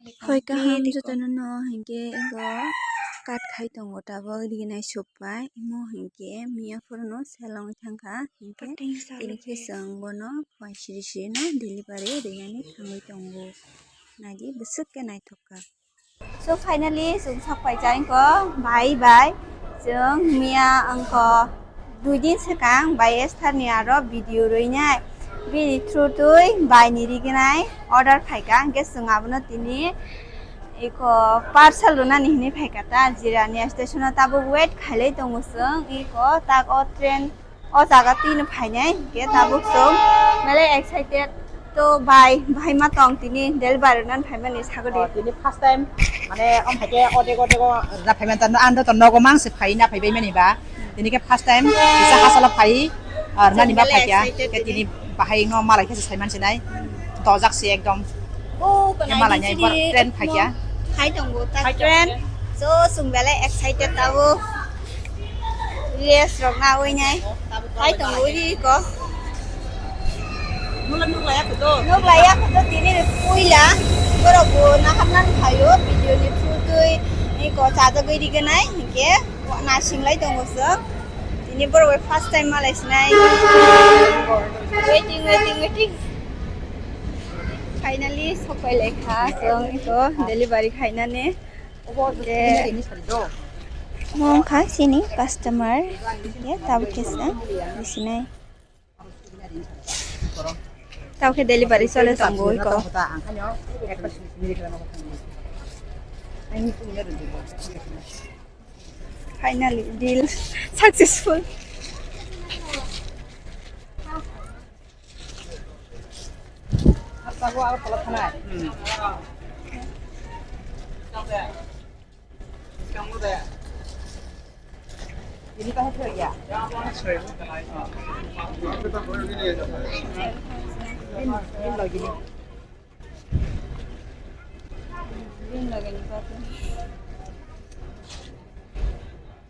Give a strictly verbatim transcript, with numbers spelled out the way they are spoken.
Hoi kaham jotono no hinkhe ego kat khai tongo tabok rignai sukpai imo hinkhe miya phuru no selong thangkha hinkhe tini khe chwng bono phai siri siri no delivery rinani thangwi tongo. Naidi bwswk khe naithok kha. So finally chwng sak paijak ko bhai bai chwng miya wngkha dui din swkang bai Esther ni aro video rwinai bini through twi bai ni rignai order phaikha hinkhe chwng abono tini iko parcel rwnani hinwi phaikha ta Jirania station o tabuk wait khailai tongo chwng iko tak o train. O jaga twi no phainai, hinkhe tabuk chwng belai excited. To bai, bai ma tong tini delivery nan phaimani sagodi. Oh, tini first time, mane, om hai khe odek odek o rwjak phaimani, tamo ang to nogo mang se phai na phaibai mani ba. Tini khe first time, kisa hasalo phai, ah, rwnani ba belai phaikha. Excited khe tini. Tini bahai no malai khe se saiman sinai. Dojak se ekdom. Oh, khe malai nai bor train phaikha. Hai tongo ta train. So, chwng belai excited tabuk. Yes, rok na oi nai. Hai tongo ri ko. Mula nuk laya kudo. Nuk laya kudo tini puila. Borok bo naharnan phaio video ni through twi. Ni ko chajagwi rignai hinkhe na singlai tongo chwng. Tini borok bai first time malai sinai. Waiting, waiting, waiting. Finally sokpai lai kha chwng iko delivery khainani. Mong kha sini customer ya tabuk kisa bisinai. Tabuk khe delivery chole tongo iko. Finally deal successful.